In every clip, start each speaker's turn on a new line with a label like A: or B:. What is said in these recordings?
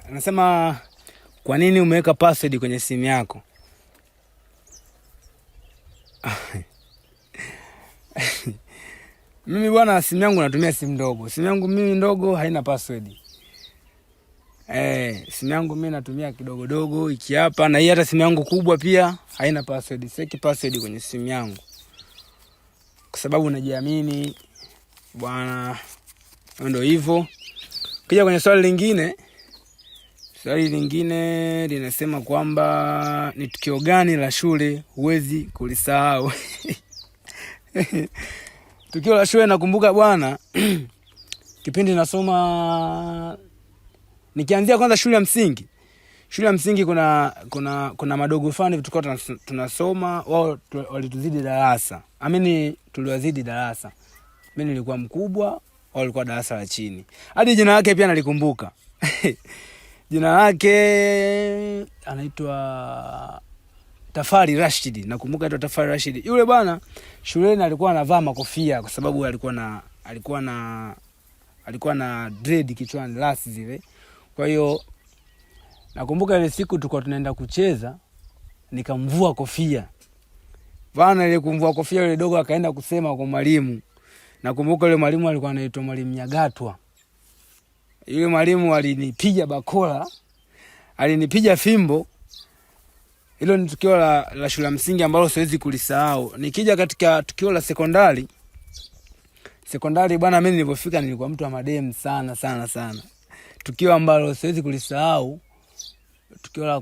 A: Anasema kwa nini umeweka password kwenye simu yako? Mimi bwana, simu yangu natumia simu ndogo. Simu yangu mimi ndogo haina password. Simu yangu mimi natumia kidogodogo iki hapa, na hii hata simu yangu kubwa pia haina password. Siweki password kwenye simu yangu kwa sababu najiamini bwana. Ndio hivyo. Kija kwenye swali lingine, swali lingine linasema kwamba ni tukio gani la shule huwezi kulisahau? Tukio la shule nakumbuka bwana, kipindi nasoma, nikianzia kwanza shule ya msingi. Shule ya msingi kuna madogo fulani tulikuwa tunasoma, wao walituzidi darasa. Amini tuliwazidi darasa. Mimi nilikuwa mkubwa, wao walikuwa darasa la chini. Hadi jina lake pia nalikumbuka. Jina lake anaitwa Tafari Rashid. Nakumbuka anaitwa Tafari Rashid. Yule bwana shuleni alikuwa anavaa makofia kwa sababu alikuwa na dread kichwani, rasi zile. Kwa hiyo nakumbuka ile siku tulikuwa tunaenda kucheza, nikamvua kofia. Bwana, ile kumvua kofia yule dogo akaenda kusema kwa mwalimu. Nakumbuka yule mwalimu alikuwa anaitwa Mwalimu Nyagatwa. Yule mwalimu alinipiga bakora, alinipiga fimbo. Hilo ni tukio la shule ya msingi ambalo siwezi kulisahau. Nikija katika tukio la sekondari, sekondari bwana, mimi nilipofika nilikuwa mtu wa mademu sana sana sana. Tukio ambalo siwezi kulisahau, tukio la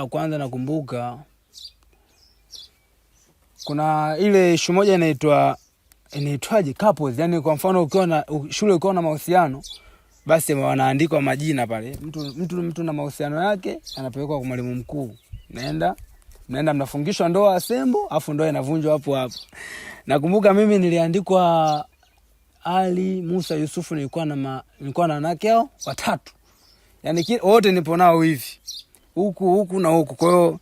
A: kwanza nakumbuka kuna ile ishu moja inaitwaje couples, yani kwa mfano ukiwa na shule, ukiwa na mahusiano basi wanaandikwa majina pale, mtu na mahusiano yake anapelekwa kwa mwalimu mkuu, mnaenda mnafungishwa ndoa asembo, afu ndoa inavunjwa hapo hapo. Nakumbuka mimi niliandikwa Ali Musa Yusufu, nilikuwa na wanawake hao watatu, yani wote nipo nao hivi huku huku na huku. Kwa hiyo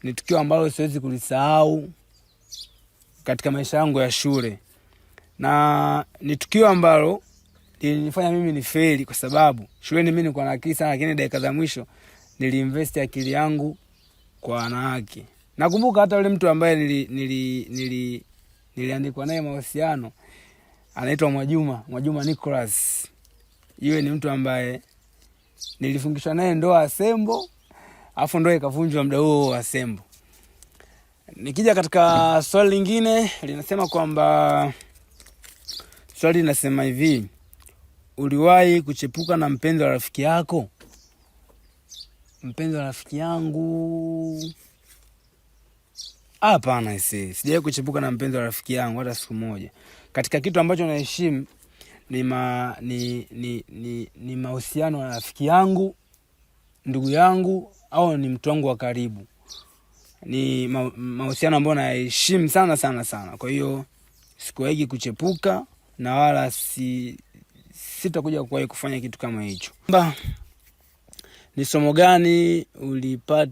A: ni tukio ambalo siwezi kulisahau katika maisha yangu ya shule, na ni tukio ambalo lilinifanya mimi ni feli, kwa sababu shuleni mimi nilikuwa na akili sana, lakini dakika za mwisho niliinvest akili yangu kwa wanawake. Nakumbuka hata yule mtu ambaye niliandikwa naye mahusiano anaitwa Mwajuma, Mwajuma Nicholas. Yule ni mtu ambaye nilifungishwa naye ndoa Asembo, afu ndoa ikavunjwa muda huo wa Asembo. Nikija katika swali lingine linasema kwamba, swali linasema hivi, uliwahi kuchepuka na mpenzi wa rafiki yako? Mpenzi wa rafiki yangu? Hapana, sijawahi kuchepuka na mpenzi wa rafiki yangu hata siku moja. Katika kitu ambacho naheshimu ni mahusiano ya rafiki yangu, ndugu yangu, au ni mtu wangu wa karibu. Ni mahusiano ambayo naheshimu sana sana sana. Kwa hiyo sikuwahi kuchepuka na wala sitakuja kuwahi kufanya kitu kama hicho. Ba, ni somo gani ulipata,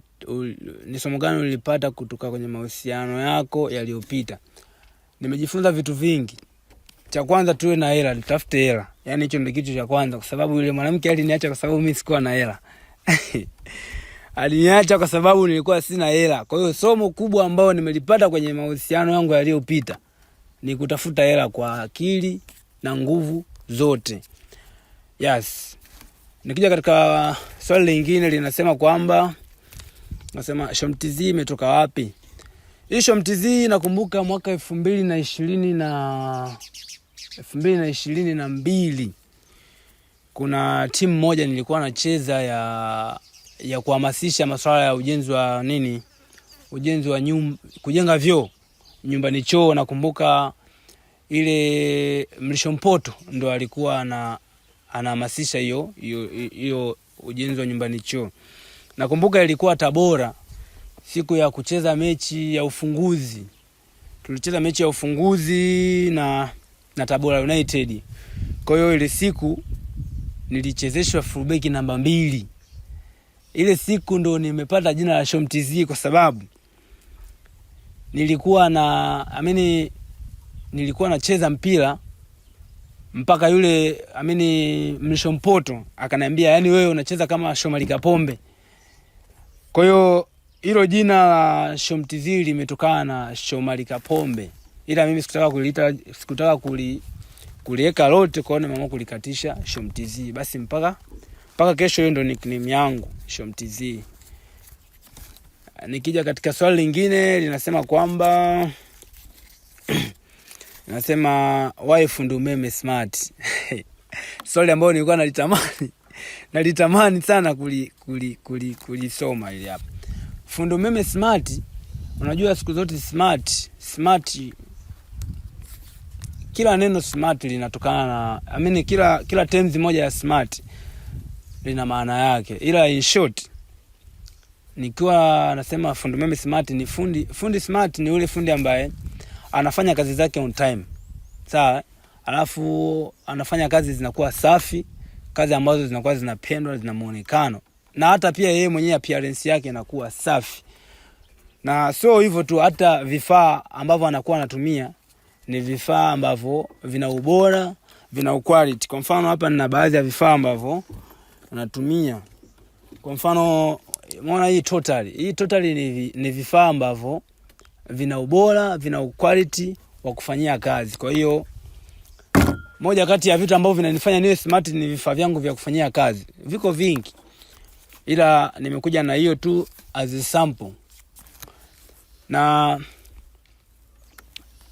A: ni somo gani ulipata kutoka kwenye mahusiano yako yaliyopita? Nimejifunza vitu vingi. Cha kwanza, tuwe na hela, tutafute hela. Yaani hicho ndio kitu cha kwanza, kwa sababu yule mwanamke aliniacha kwa sababu mimi sikuwa na hela. Aliniacha kwa sababu nilikuwa sina hela. Kwa hiyo somo kubwa ambalo nimelipata kwenye mahusiano yangu yaliyopita ni kutafuta hela kwa akili na nguvu zote. Yes. Nikija katika swali lingine linasema kwamba, nasema Shomtz imetoka wapi? Hii Shomtz nakumbuka mwaka elfu mbili na ishirini na, elfu mbili na ishirini na mbili. Kuna timu moja nilikuwa nacheza ya kuhamasisha masuala ya ujenzi wa nini? Ujenzi wa kujenga vyoo nyumbani choo. Nakumbuka ile Mlisho Mpoto ndo alikuwa anahamasisha hiyo ujenzi wa nyumbani choo. Nakumbuka ilikuwa Tabora, siku ya kucheza mechi ya ufunguzi. Tulicheza mechi ya ufunguzi na Tabora United. Kwa hiyo ile siku nilichezeshwa fullback namba 2. Ile siku ndo nimepata jina la Shomtz kwa sababu nilikuwa na, I mean, nilikuwa nacheza mpira Mpaka yule amini Mlisho Mpoto akaniambia, yani wewe unacheza kama Shomari Kapombe. Kwa hiyo hilo jina la Shomtz limetokana na Shomari Kapombe, ila mimi sikutaka kuliita, sikutaka kuliweka lote, kwa hiyo nimeamua kulikatisha Shomtz. Basi mpaka kesho, hiyo ndo nickname yangu Shomtz. Nikija katika swali lingine linasema kwamba nasema why fundi umeme smart? Swali ambayo nilikuwa nalitamani sana kulisoma ili hapa. Fundi umeme smart, unajua siku zote smart, kila neno smart linatokana na, I mean, kila terms moja ya smart lina maana yake, ila in short nikiwa nasema fundi umeme smart ni fundi smart ni ule fundi ambaye anafanya kazi zake on time, sawa, alafu anafanya kazi zinakuwa safi, kazi ambazo zinakuwa zinapendwa, zina muonekano, na hata pia yeye mwenyewe appearance yake inakuwa safi. Na sio hivyo tu, hata vifaa ambavyo anakuwa anatumia ni vifaa ambavyo vina ubora, vina quality. Kwa mfano hapa nina baadhi ya vifaa ambavyo natumia. Kwa mfano umeona hii total. Hii total ni vifaa ambavyo vina ubora, vina quality wa kufanyia kazi. Kwa hiyo moja kati ya vitu ambavyo vinanifanya niwe smart ni vifaa vyangu vya kufanyia kazi. Viko vingi, ila nimekuja na hiyo tu as a sample. Na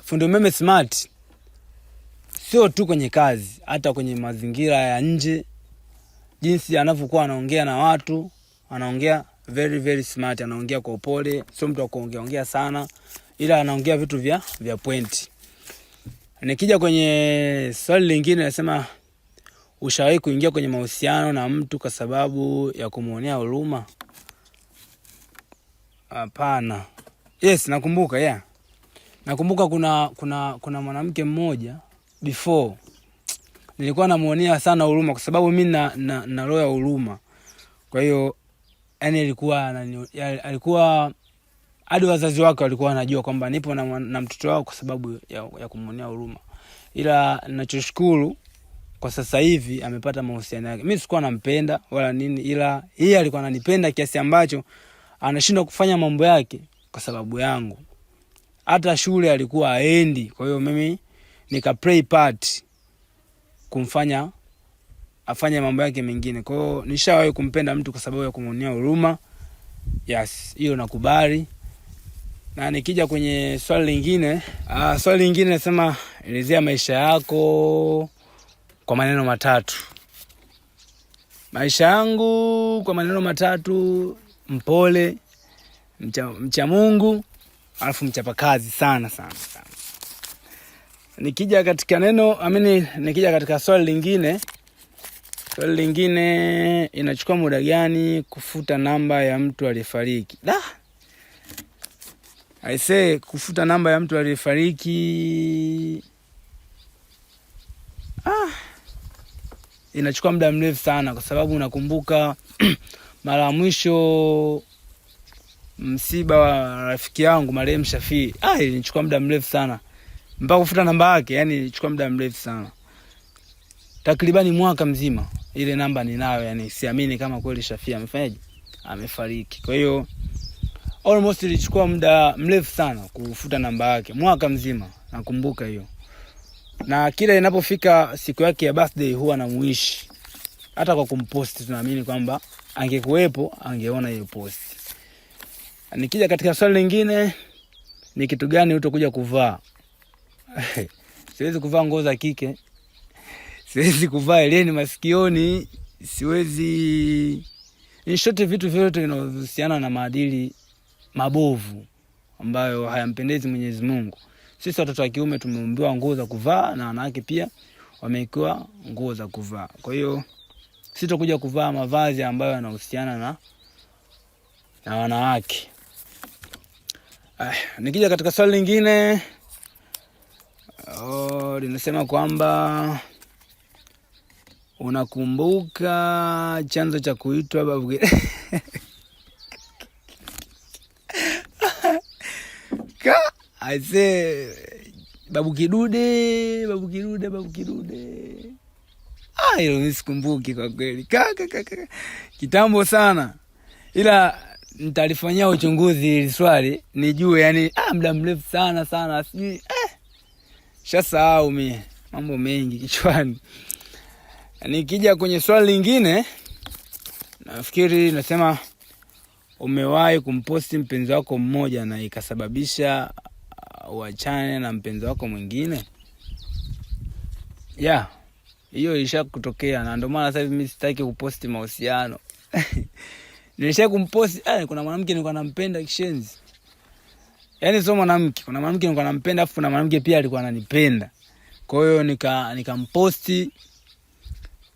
A: fundi umeme smart sio tu kwenye kazi, hata kwenye mazingira ya nje, jinsi anavyokuwa anaongea na watu, anaongea very very smart, anaongea kwa upole, sio mtu wa kuongea ongea sana, ila anaongea vitu vya point. Nikija kwenye swali lingine nasema, ushawahi kuingia kwenye mahusiano na mtu kwa sababu ya kumuonea huruma? Hapana. Yes, nakumbuka, yeah. Nakumbuka kuna mwanamke mmoja before nilikuwa namuonea sana huruma kwa sababu mimi na roho ya huruma. Kwa hiyo yani alikuwa hadi wazazi wake walikuwa wanajua kwamba nipo na mtoto wao kwa sababu ya kumuonea huruma. Ila ninachoshukuru kwa sasa hivi amepata mahusiano yake. Mimi sikuwa nampenda wala nini, ila yeye alikuwa ananipenda kiasi ambacho anashindwa kufanya mambo yake kwa sababu yangu. Hata shule alikuwa haendi. Kwa hiyo mimi nika play part kumfanya afanye mambo yake mengine. Kwa hiyo nishawahi kumpenda mtu kwa sababu ya kumuonea huruma. Yes, hiyo nakubali. Na nikija kwenye swali lingine, swali lingine nasema elezea maisha yako kwa maneno matatu. Maisha yangu kwa maneno matatu: mpole, mcha Mungu, alafu mchapakazi sana sana sana. Nikija katika neno, I mean, nikija katika swali lingine, swali lingine, inachukua muda gani kufuta namba ya mtu aliyefariki? Da! I say kufuta namba ya mtu aliyefariki, inachukua muda mrefu sana, kwa sababu nakumbuka mara ya mwisho msiba wa rafiki yangu marehemu Shafii, ilinichukua muda mrefu sana mpaka kufuta namba yake, yani ilichukua muda mrefu sana, takribani mwaka mzima ile namba ninayo, yani siamini kama kweli Shafii amefanyaje, amefariki. Kwa hiyo almost ilichukua muda mrefu sana kufuta namba yake, mwaka mzima nakumbuka hiyo. Na kila inapofika siku yake ya birthday huwa namuishi, hata kwa kumpost, tunaamini kwamba angekuwepo angeona hiyo post. Nikija katika swali lingine, ni kitu gani utakuja kuvaa? Siwezi kuvaa nguo za kike, siwezi kuvaa hereni masikioni, siwezi, in short, vitu vyote vinavyohusiana na maadili mabovu ambayo hayampendezi Mwenyezi Mungu. Sisi watoto wa kiume tumeumbiwa nguo za kuvaa na wanawake pia wamewekewa nguo za kuvaa. Kwa hiyo sitokuja kuvaa mavazi ambayo yanahusiana na wanawake. Nikija katika swali lingine, linasema kwamba unakumbuka chanzo cha kuitwa babu Ka, I say, Babu Kidude, Babu Kidude, Babu Kidude. Ah, hilo mimi sikumbuki kwa kweli. Kaka kaka. Kitambo sana. Ila nitalifanyia uchunguzi hili swali nijue, yani muda mrefu sana sana, sijui shasahau mie, mambo mengi kichwani. Nikija kwenye swali lingine, nafikiri nasema umewahi kumposti mpenzi wako mmoja na ikasababisha uachane na mpenzi wako mwingine? Yeah, hiyo ilishakutokea, na ndio maana sasa hivi mimi sitaki kuposti mahusiano. Nilisha kumposti, kuna mwanamke nilikuwa nampenda kishenzi. Yaani sio mwanamke, kuna mwanamke nilikuwa nampenda afu kuna mwanamke pia alikuwa ananipenda. Kwa hiyo nikamposti.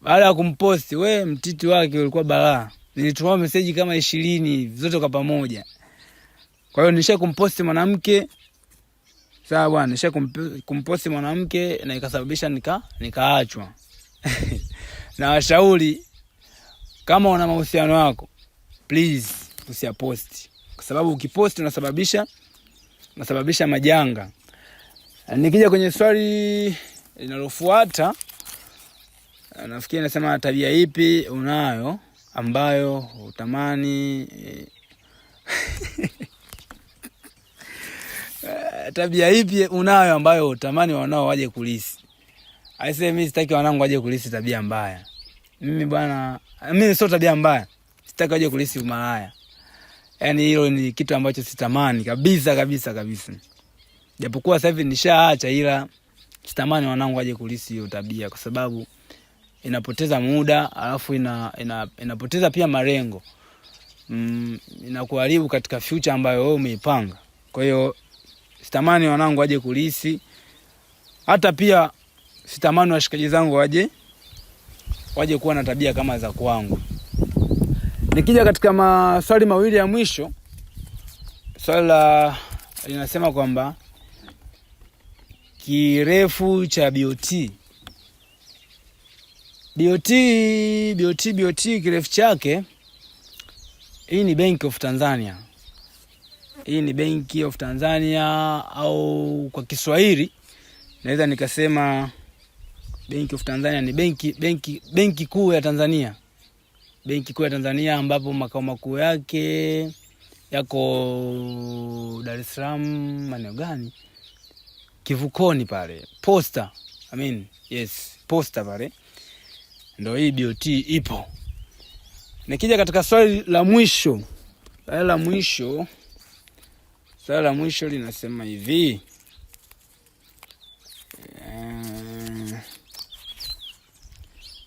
A: Baada ya kumposti, we mtiti wake ulikuwa balaa. Nilituma meseji kama 20 zote kwa pamoja. Kwa hiyo nilisha kumposti mwanamke. Sawa bwana, nilisha kumposti mwanamke na ikasababisha nikaachwa. Na washauri, kama una mahusiano yako, please usiyaposti. Kwa sababu ukiposti unasababisha majanga. Nikija kwenye swali linalofuata, nafikiri nasema tabia ipi unayo ambayo utamani tabia ipi unayo ambayo utamani wanao waje kulisi? Aisee, mimi sitaki wanangu waje kulisi tabia mbaya. Mimi bwana, mimi sio tabia mbaya. Sitaki waje kulisi umalaya. Yaani hilo ni kitu ambacho sitamani kabisa kabisa kabisa. Japokuwa sasa hivi nishaacha, ila sitamani wanangu waje kulisi hiyo tabia, kwa sababu inapoteza muda, alafu inapoteza pia malengo. Inakuharibu katika future ambayo wewe umeipanga. Kwa hiyo sitamani wanangu waje kulisi. Hata pia sitamani washikaji zangu waje kuwa na tabia kama za kwangu. Nikija katika maswali mawili ya mwisho, swali la linasema kwamba kirefu cha BOT. BOT, BOT, BOT kirefu chake, hii ni Bank of Tanzania. Hii ni Bank of Tanzania, au kwa Kiswahili naweza nikasema Bank of Tanzania ni benki kuu ya Tanzania. Benki kuu ya Tanzania ambapo makao makuu yake yako Dar es Salaam, maeneo gani? Kivukoni pale, Posta. I mean, yes, Posta pale. Ndio hii BOT ipo. Nikija katika swali la mwisho, swali la mwisho, swali la mwisho linasema hivi.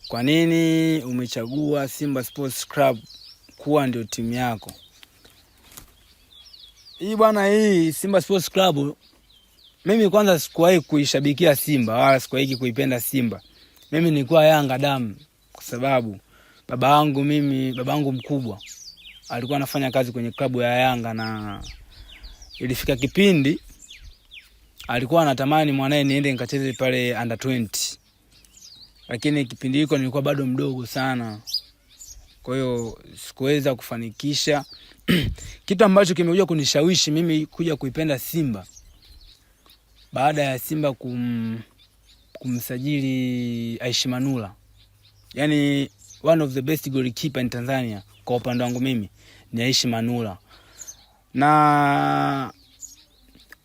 A: Kwa nini umechagua Simba Sports Club kuwa ndio timu yako? Hii bwana, hii Simba Sports Club, mimi kwanza sikuwahi kuishabikia Simba wala sikuwahi kuipenda Simba. Mimi nilikuwa Yanga damu, kwa sababu baba yangu mkubwa alikuwa anafanya kazi kwenye klabu ya Yanga, na ilifika kipindi alikuwa anatamani mwanae niende nikacheze pale under 20. Lakini kipindi hiko nilikuwa bado mdogo sana. Kwa hiyo sikuweza kufanikisha. Kitu ambacho kimekuja kunishawishi mimi kuja kuipenda Simba baada ya Simba kumsajili Aishi Manula, yani one of the best goalkeeper in Tanzania kwa upande wangu mimi ni Aishi Manula. Na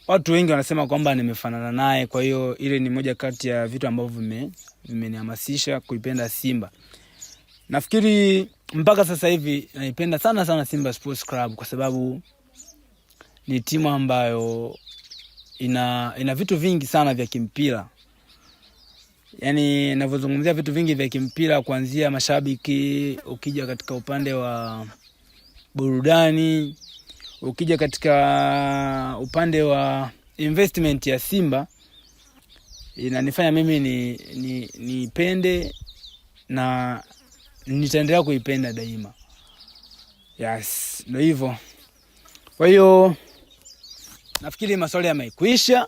A: watu wengi wanasema kwamba nimefanana naye, kwa hiyo ile ni moja kati ya vitu ambavyo vimenihamasisha kuipenda Simba. Nafikiri mpaka sasa hivi naipenda sana sana Simba Sports Club kwa sababu ni timu ambayo ina vitu vingi sana vya kimpira. Yaani ninavyozungumzia vitu vingi vya kimpira, kuanzia mashabiki, ukija katika upande wa burudani, ukija katika upande wa investment ya Simba, inanifanya mimi nipende na nitaendelea kuipenda daima. Yes, ndio hivyo. Kwa hiyo nafikiri maswali yamekwisha.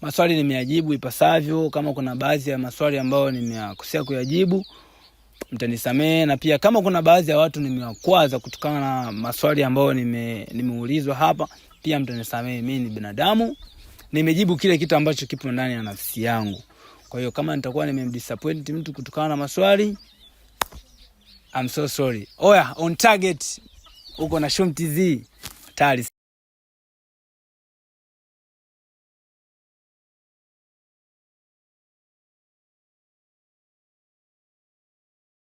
A: Maswali nimeyajibu ipasavyo. Kama kuna baadhi ya maswali ambayo nimeyakosea kuyajibu, mtanisamehe, na pia kama kuna baadhi ya watu nimewakwaza kutokana na maswali ambayo nimeulizwa hapa, pia mtanisamehe. Mimi ni binadamu. Nimejibu kile kitu ambacho kipo ndani ya nafsi yangu. Kwa hiyo kama nitakuwa nimemdisappoint mtu kutokana na maswali, I'm so sorry. Oya, on target uko na Shum TZ. Hatari.